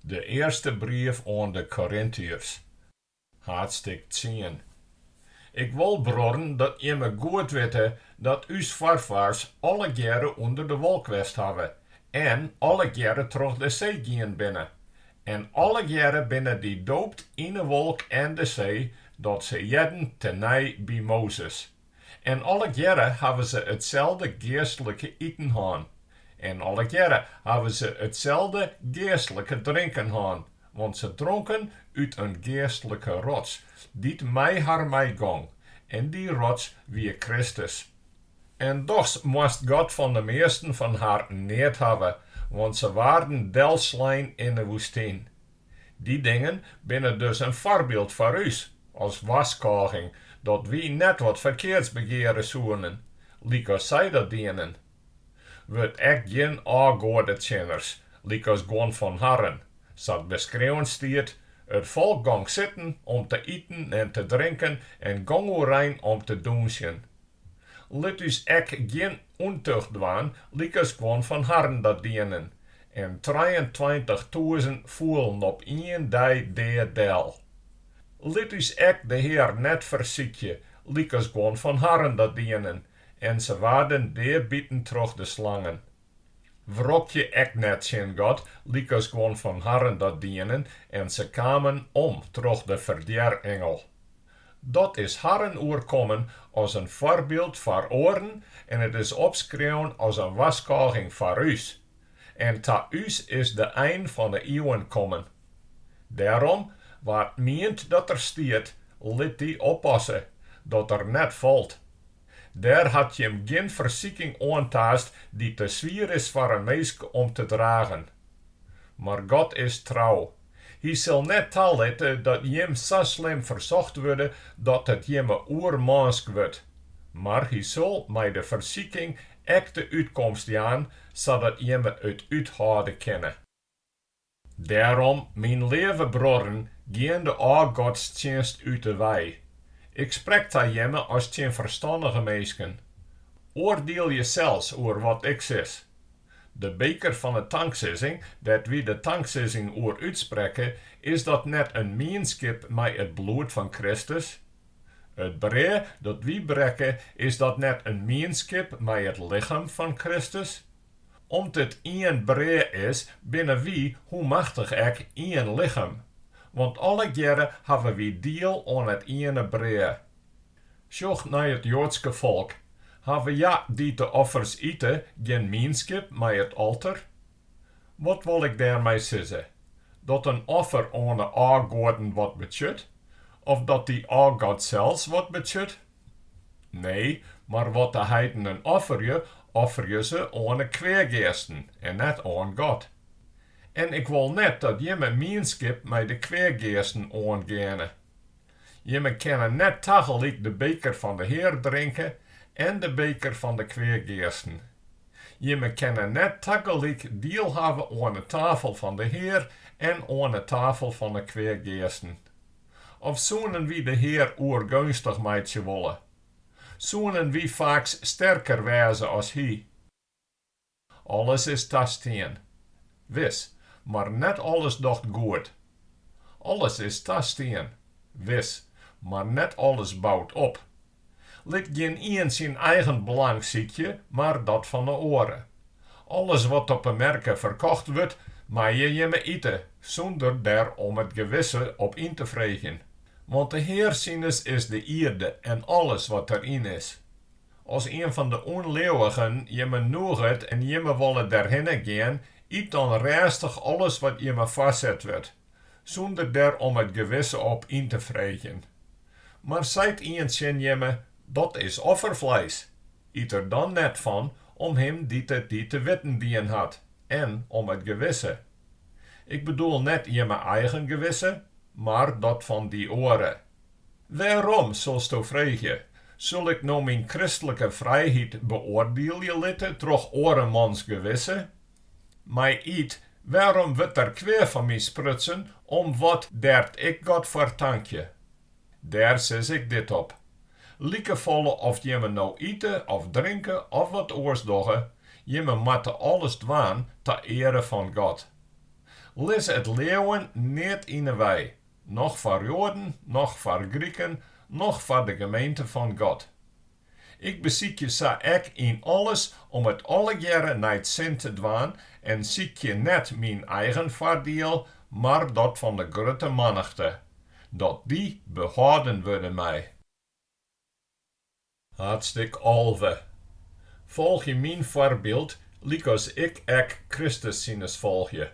De earste brief oan de Korintiërs, haadstik tsien. Ik wol, bruorren, dat jimme goed witte dat ús foarfaars allegearre ûnder de wolk west hawwe en allegearre troch de see gien binne. En allegearre binne dy doopt yn 'e wolk en de see, dat se hearden tenei by Mozes. En allegearre hawwe se itselde geastlike iten hân. En allegearre hawwe se itselde geastlike drinken hân, want se dronken út in geastlike rots, dy't mei har meigong, en dy rots wie Kristus. En dochs moast God fan de measten fan har neat hawwe, want se waarden delslein yn 'e woestyn. Dy dingen binne dus in foarbyld foar ús, as warskôging, dat wy net wat ferkeards begeare soenen, lykas sy dat dienen. Wurd ek gjin ôfgoadetsjinners, lykas guon fan harren, sa't beskreaun stiet, It folk gong sitten om te iten en te drinken en gong oerein om te dûnsjen. Lit ús ek gjin ûntucht dwaan, lykas guon fan harren dat dienen, en trijeentweintichtûzen foelen op ien dei dea del. Lit ús ek de Hear net fersykje, lykas guon fan harren dat dienen, en se waarden deabiten troch de slangen. Wrokje ek net tsjin God, lykas guon fan harren dat dienen, en se kamen om troch de ferdjerengel. Dat is harren oerkommen as in foarbyld foar oaren en it is opskreaun as in warskôging foar ús. En ta ús is de ein fan 'e iuwen kommen. Dêrom, wa't mient dat er stiet, lit dy oppasse, dat er net falt. Der hat jim gjin fersiking oantaast dy't te swier is foar in minske om te dragen. Mar God is trou. Hy sil net talitte dat jim sa slim fersocht wurde dat it jimme oermânsk wurdt, mar hy sil mei de fersiking ek de útkomst jaan, sadat jimme it úthâlde kinne. Dêrom, myn leave bruorren, gean de ôfgodstsjinst út 'e wei. Ik sprek ta jimme as tsjin ferstannige minsken. Oardielje sels oer wat ik sis. De beker fan 'e tanksizzing, dêr't wy de tanksizzing oer útsprekke, is dat net in mienskip mei it bloed fan Kristus? It brea dat wy brekke, is dat net in mienskip mei it lichem fan Kristus? Om't it ien brea is, binne wy, hoemachtich ek, ien lichem. Want allegearre hawwe wy diel oan it iene brea. Sjoch nei it Joadske folk, hawwe hja dy't de offers ite gjin mienskip mei it alter? Wat wol ik dêrmei sizze? Dat in offer oan 'e ôfgoaden wat betsjut? Of dat dy ôfgod sels wat betsjut? Nee, mar wat de heidenen offerje, offerje se oan 'e kweageasten en net oan God. En ik wol net dat jimme mienskip mei de kweageasten oangeane. Jimme kinne net tagelyk de beker fan de Hear drinke en de beker fan de kweageasten. Jimme kinne net tagelyk diel hawwe oan 'e tafel fan de Hear en oan 'e tafel fan 'e kweageasten. Of soenen wy de Hear oergeunstich meitsje wolle? Soenen wy faaks sterker wêze as Hy? Alles is tastien. Wis, mar net alles docht goed. Alles is tastien. Wis, mar net alles bout op. Lit gjinien syn eigen belang sykje, mar dat fan 'e oare. Alles wat op 'e merke ferkocht wurdt, meie jimme ite, sûnder der om it gewisse op yn te freegjen. Want de Hear sines is de ierde en alles wat deryn is. As ien fan de ûnleauwigen jimme nûget en jimme wolle derhinne gean, yt dan rêstich alles wat jimme foarset wurdt, sûnder der om it gewisse op yn te freegjen. Mar seit ien tsjin jimme, Dat is offerfleis, yt der dan net fan om him dy't it dy te witten dien hat en om it gewisse. Ik bedoel net jimme eigen gewisse, mar dat fan dy oare. Wêrom, silsto freegje, sil ik no myn kristlike frijheid beoardielje litte troch oaremans gewisse? Mei yt, wêrom wurdt der kwea fan my sprutsen om wat dêr't ik God foar tankje? Dêr sis ik dit op, Likefolle oft jimme no ite of drinke of wat oars dogge, jimme moatte alles dwaan ta eare fan God. Lis it leauwen neat yn 'e wei, noch foar Joaden, noch foar Griken, noch foar de gemeente fan God. Ik besykje sa ek yn alles om it allegearre nei 't sin te dwaan en sykje net myn eigen foardiel, mar dat fan de grutte mannichte, dat dy behâlden wurde mei. Haadstik 11. Folgje myn foarbyld, lykas ik ek Kristus sines folgje.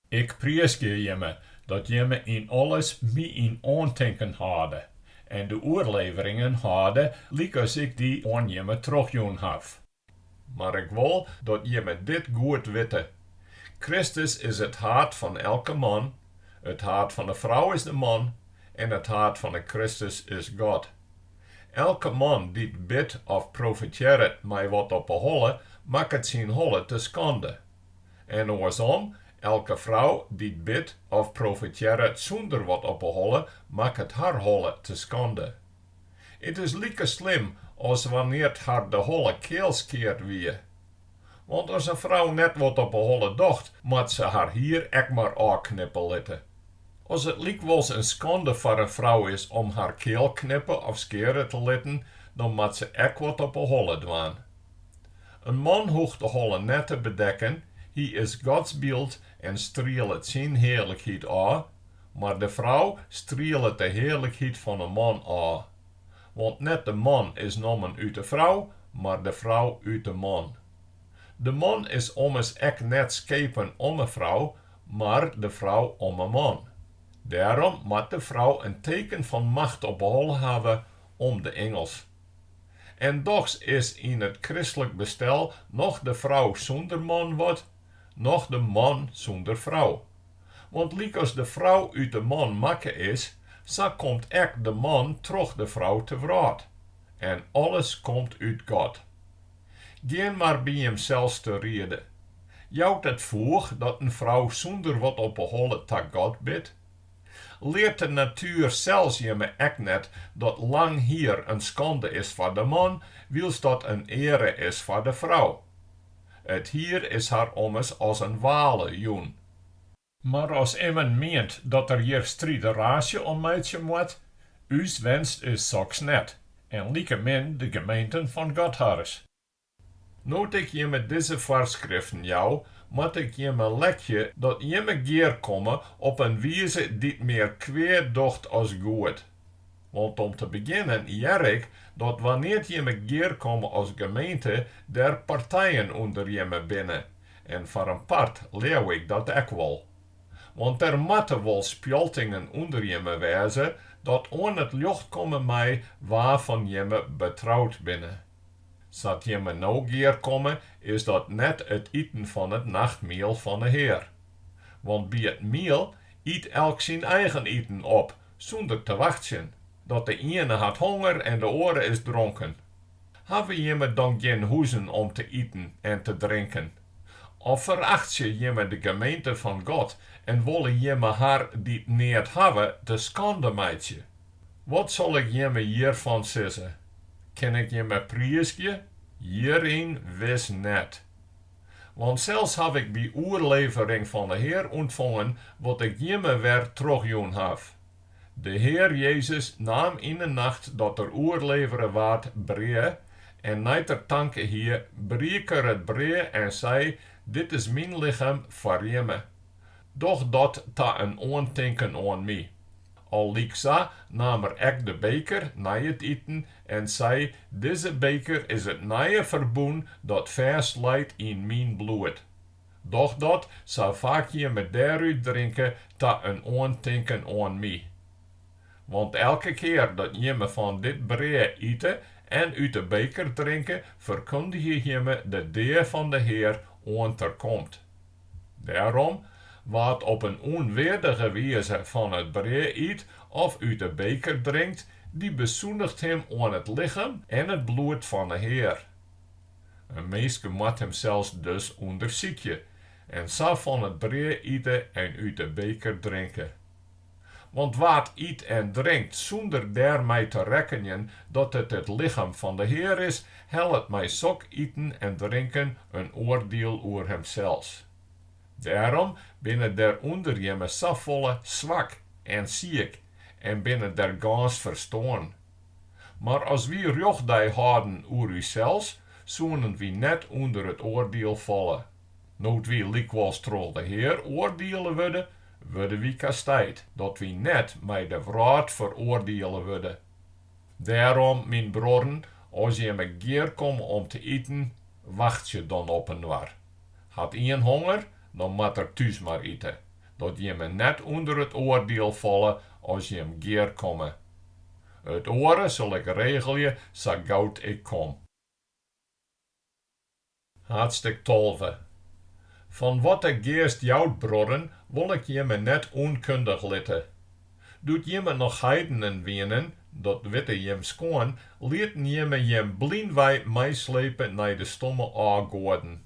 Ik priizgje jimme, dat jimme yn alles my yn oantinken hâlde en de oerleveringen hâlde lykas ik dy oan jimme trochjûn haw. Mar ik wol dat jimme dit goed witte, Kristus is it haad fan elke man, it haad fan 'e frou is de man en it haad fan 'e Kristus is God. Elke man dy't bidt of profetearret mei wat op 'e holle, makket syn holle te skande. En oarsom, elke frou dy't bidt of profetearret sûnder wat op 'e holle, makket har holle te skande. It is like slim as wannear't har de holle keal skeard wie. Want as in frou net wat op 'e holle docht, moat se har hier ek mar ôfknippe litte. As it lykwols in skande foar in frou is om har keal knippe of skeare te litten, dan moat se ek wat op 'e holle dwaan. In man hoecht de holle net te bedekken, hy is Gods byld en strielet syn hearlikheid ôf, mar de frou strielet de hearlikheid fan 'e man ôf. Want net de man is nommen út 'e frou, mar de frou út de man. De man is ommers ek net skepen om 'e frou, mar de frou om 'e man. Dêrom moat de frou in teken fan macht op 'e holle hawwe om de ingels. En dochs is yn it kristlik bestel noch de frou sûnder man wat, noch de man sûnder frou. Want lykas de frou út de man makke is, sa komt ek de man troch de frou te wrâld. En alles komt út God. Gean mar by jimsels te riede. Jout it foech dat in frou sûnder wat op 'e holle ta God bidt? Leart de natuer sels jimme ek net dat lang hier in skande is foar de man, wylst dat in eare is foar de frou? It hier is har ommers as in wale jûn. Mar as immen mient dat er hjir strideraasje om meitsje moat, ús wenst is soks net, en likemin de gemeenten fan God harres. No't ik jimme dizze foarskriften jou, moat ik jimme lekje dat jimme gearkomme op in wize dy't mear kwea docht as goed. Want om te begjinnen hear ik dat wannear't jimme gearkomme as gemeente, der partijen ûnder jimme binne, en foar in part leau ik dat ek wol. Want der moatte wol spjaltingen ûnder jimme wêze, dat oan it ljocht komme mei wa fan jimme betroud binne. Sa't jimme no gearkomme, is dat net it iten fan it nachtmiel fan 'e Hear. Want by it miel yt elk syn eigen iten op, sûnder te wachtsjen, dat de iene hat honger en de oare is dronken. Hawwe jimme dan gjin huzen om te iten en te drinken? Of ferachtsje jimme de gemeente fan God en wolle jimme har dy't neat hawwe te skande meitsje? Wat sil ik jimme hjirfan sizze? Kin ik jimme priizgje? Hjiryn wis net. Want sels haw ik by oerlevering fan 'e Hear ûntfongen wat ik jimme wer trochjûn haw. De Hear Jezus naam yn 'e nacht dat Er oerlevere waard brea, en nei't Er tanke hie, briek Er it brea en sei, Dit is myn lichem foar jimme. Doch dat ta in oantinken oan my. Allyksa naam er ek de beker nei it iten en sei, Dizze beker is it nije ferbûn dat fêstleit yn myn bloed. Doch dat, sa faak jimme dêrút drinke, ta in oantinken oan my. Want elke kear dat jimme fan dit brea ite en út de beker drinke, ferkundigje jimme de dea fan de Hear oant Er komt. Dêrom, wa't op in ûnweardige wize fan it brea yt of út 'e beker drinkt, dy besûndigt him oan it lichem en it bloed fan 'e Hear. In minske moat himsels dus ûndersykje en sa fan it brea ite en út 'e beker drinke. Want wa't yt en drinkt sûnder dêrmei te rekkenjen dat it it lichem fan de Hear is, hellet mei sok iten en drinken in oardiel oer himsels. Dêrom binne der ûnder jimme safolle swak en siik en binne der gâns ferstoarn. Mar as wy rjochtdei hâlden oer ússels, soenen wy net ûnder it oardiel falle. No't wy lykwols troch de Hear oardiele wurde, wurde wy kastijd, dat wy net mei de wrâld feroardiele wurde. Dêrom, myn bruorren, as jimme gearkomme om te iten, wachtsje dan op inoar. Hat ien honger, dan moat er thús mar ite, dat jimme net ûnder it oardiel falle as jim gearkomme. It oare sil ik regelje sa gau't ik kom. Haadstik 12. Fan wat de Geast jout, bruorren, wol ik jimme net ûnkundich litte. Doe't jimme noch heidenen wienen, dat witte jim skoan, lieten jimme jim blynwei meislepe nei de stomme ôfgoaden.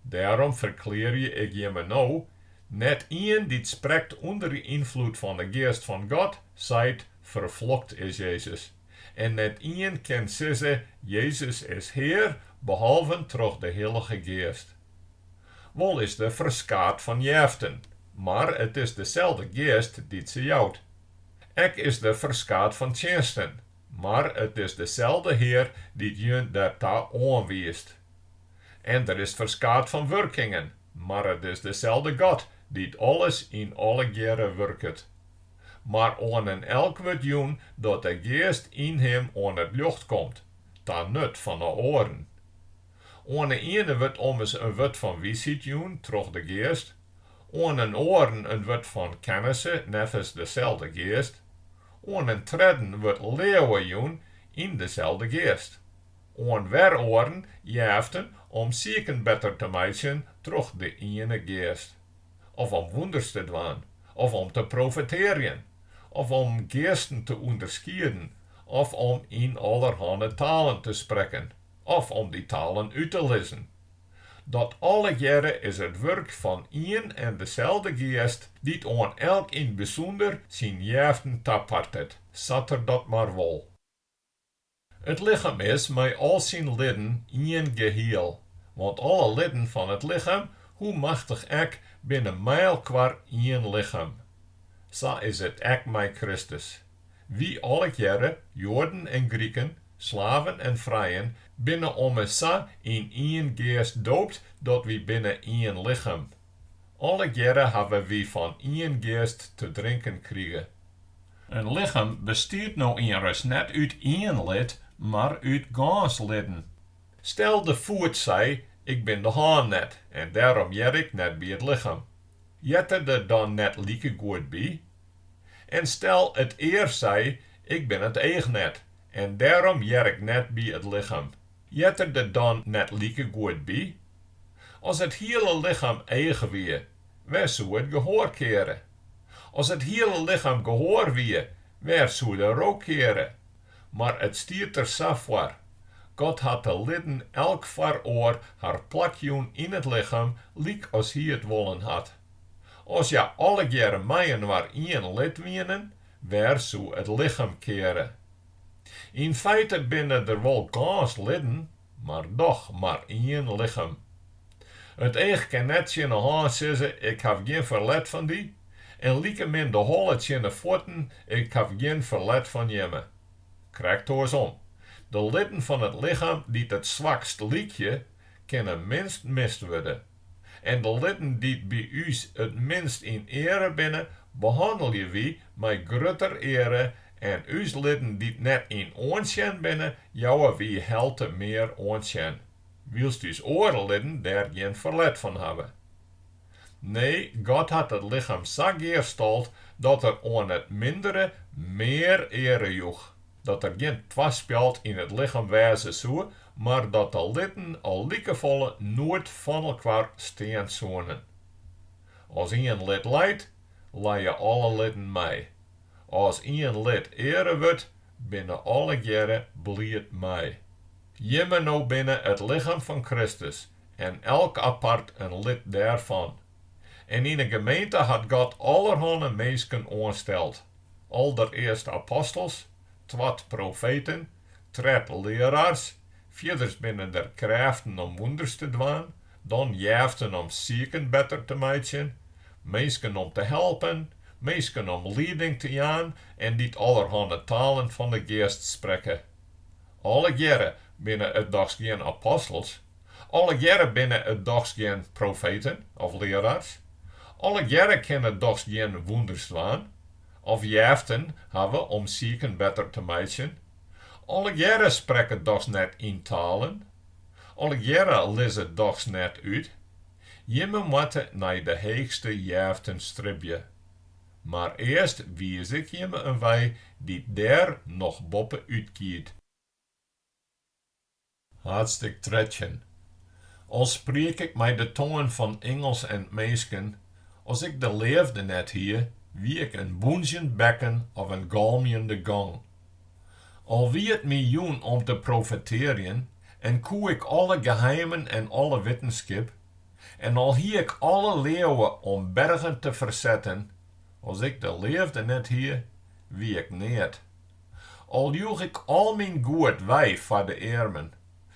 Dêrom ferklearje ik jimme no, net ien dy't sprekt ûnder ynfloed fan de Geast fan God, seit, Ferflokt is Jezus. En net ien kin sizze, Jezus is Hear, behalven troch de Hillige Geast. Wol is der ferskaat fan jeften, mar it is deselde Geast dy't se jout. Ek is der ferskaat fan tsjinsten, mar it is deselde Hear dy't jin dêrta oanwiist. En der is ferskaat fan wurkingen, mar it is deselde God dy't alles yn allegearre wurket. Mar oan in elk wurdt jûn dat de Geast yn him oan it ljocht komt, ta nut fan 'e oaren. Oan 'e iene wurdt ommers in wurd fan wysheid jûn troch de Geast, oan in oaren in wurd fan kennisse neffens deselde Geast, oan in tredden wurdt leauwe jûn yn deselde Geast, oan wer oaren jeften om siken better te meitsjen troch de iene Geast, of om wûnders te dwaan, of om te profetearjen, of om geasten te ûnderskieden, of om yn allerhanne talen te sprekken. Of om dy talen út te lizzen. Dat allegearre is it wurk fan ien en deselde Geast, dy't oan elk yn 't bysûnder syn jeften tapartet, sa't er dat mar wol. It lichem is mei al syn lidden ien gehiel, want alle lidden fan it lichem, hoe machtich ek, binne mei-elkoar ien lichem. Sa is it ek mei Kristus. Wy allegearre, Joaden en Griken, slaven en frijen, binne ommers sa yn ien Geast doopt dat wy binne ien lichem. Allegearre hawwe wy fan ien Geast te drinken krige. In lichem bestiet no ienris net út ien lid, mar út gâns lidden. Stel de foet sei, Ik bin de hân net en dêrom hear ik net by it lichem. Heart er der dan net likegoed by? En stel, it ear sei, Ik bin it each net, en dêrom hear ik net by it lichem. Heart er der dan net likegoed by? As it hiele lichem each wie, wêr soe it gehoar keare? As it hiele lichem gehoar wie, wêr soe de rook keare? Mar it stiet der sa foar, God hat de lidden elk foar oar har plak jûn yn it lichem, lyk as Hy it wollen hat. As hja allegearre mei-inoar ien lid wienen, wêr soe it lichem keare? Yn feite binne der wol gâns lidden, mar doch mar ien lichem. It each kin net tsjin 'e hân sizze, Ik haw gjin ferlet fan dy, en likemin de holle tsjin 'e fuotten, Ik haw gjin ferlet fan jimme. Krektoarsom, de lidden fan it lichem dy't it swakst lykje, kinne minst mist wurde. En de lidden dy't by ús it minst yn eare binne, behannelje wy mei grutter eare en ús lidden dy't net yn oansjen binne, jouwe wy helte mear oansjen, wylst ús oare lidden dêr gjin ferlet fan hawwe. Nee, God hat it lichem sa gearstald dat Er oan it mindere mear eare joech. Dat der gjin twaspjalt yn it lichem wêze soe, mar dat de lidden al likefolle noed fan elkoar stean soenen. As ien lid lijt, lije alle lidden mei. As ien lid eare wurdt, binne allegearre bliid mei. Jimme no binne it lichem fan Kristus en elk apart in lid dêrfan. En yn 'e gemeente hat God allerhanne minsken oansteld, alderearst apostels, twad profeten, tred learaars, fierders binne der krêften om wûnders te dwaan, Dan jeften om siken better te meitsjen, minsken om te helpen, minsken om lieding te jaan en dy't allerhanne talen fan de Geast sprekke. Allegearre binne it dochs gjin apostels? Allegearre binne it dochs gjin profeten of learaars? Allegearre kinne dochs gjin wûnders dwaan? Of jeften hawwe om siken better te meitsjen? Allegearre sprekke dochs net yn talen? Allegearre lizze dochs net út? Jimme moatte nei de heechste jeften stribje. Mar earst wiis ik jimme in wei dy't dêr noch boppe útgiet. Haadstik 13. Al spriek ik mei de tongen fan ingels en minsken, as ik de leafde net hie, wie ik in bûnzjend bekken of in galmjende gong. Al wie it my jûn om te profetearjen en koe ik alle geheimen en alle wittenskip, en al hie ik alle leauwe om bergen te fersetten, as ik de leafde net hie, wie ik neat. Al joech ik al myn goed wei foar de earmen,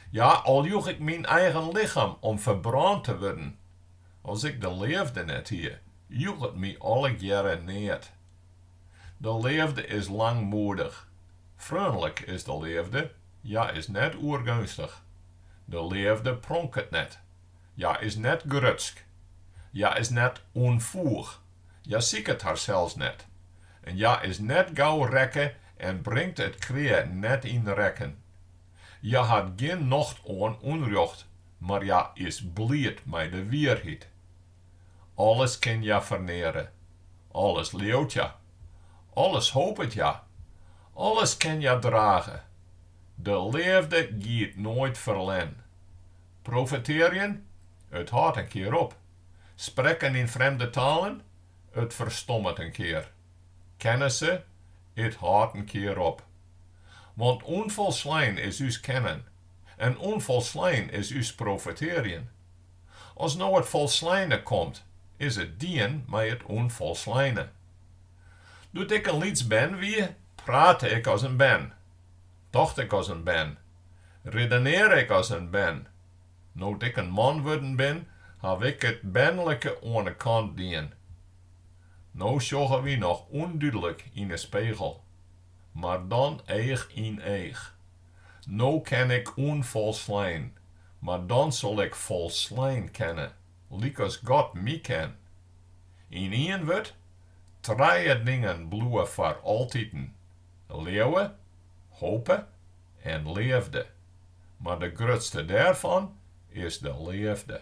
ja, al joech ik myn eigen lichem om ferbrând te wurden, as ik de leafde net hie, joech it my allegearre neat. De leafde is langmoedich. Freonlik is de leafde, hja is net oergeunstich. De leafde pronket net, hja is net grutsk. Hja is net ûnfoech, hja siket harsels net. En hja is net gau rekke en bringt it kwea net yn rekken. Hja hat gjin nocht oan ûnrjocht, mar hja is bliid mei de wierheid. Alles kin hja ferneare, alles leaut hja, alles hopet hja, alles kin hja drage. De leafde giet noait ferlern. Profetearjen? It hâldt in kear op. Sprekken yn frjemde talen? It ferstommet in kear. Kennisse? It hâldt in kear op. Want ûnfolslein is ús kennen en ûnfolslein is ús profetearjen. As no it folsleine komt, is it dien mei it ûnfolsleine. Doe't ik in lyts bern wie, prate ik as in bern, tocht ik as in bern, riddenearre ik as in bern. No't ik in man wurden bin, haw ik it bernlike oan 'e kant dien. No sjogge wy noch ûndúdlik yn 'e spegel, mar dan each yn each. No ken ik ûnfolslein, mar dan sil ik folslein kenne, lykas God my ken. Yn ien wurd, trije dingen bliuwe foar altiten, leauwe, hope en leafde. Mar de grutste dêrfan is de leafde.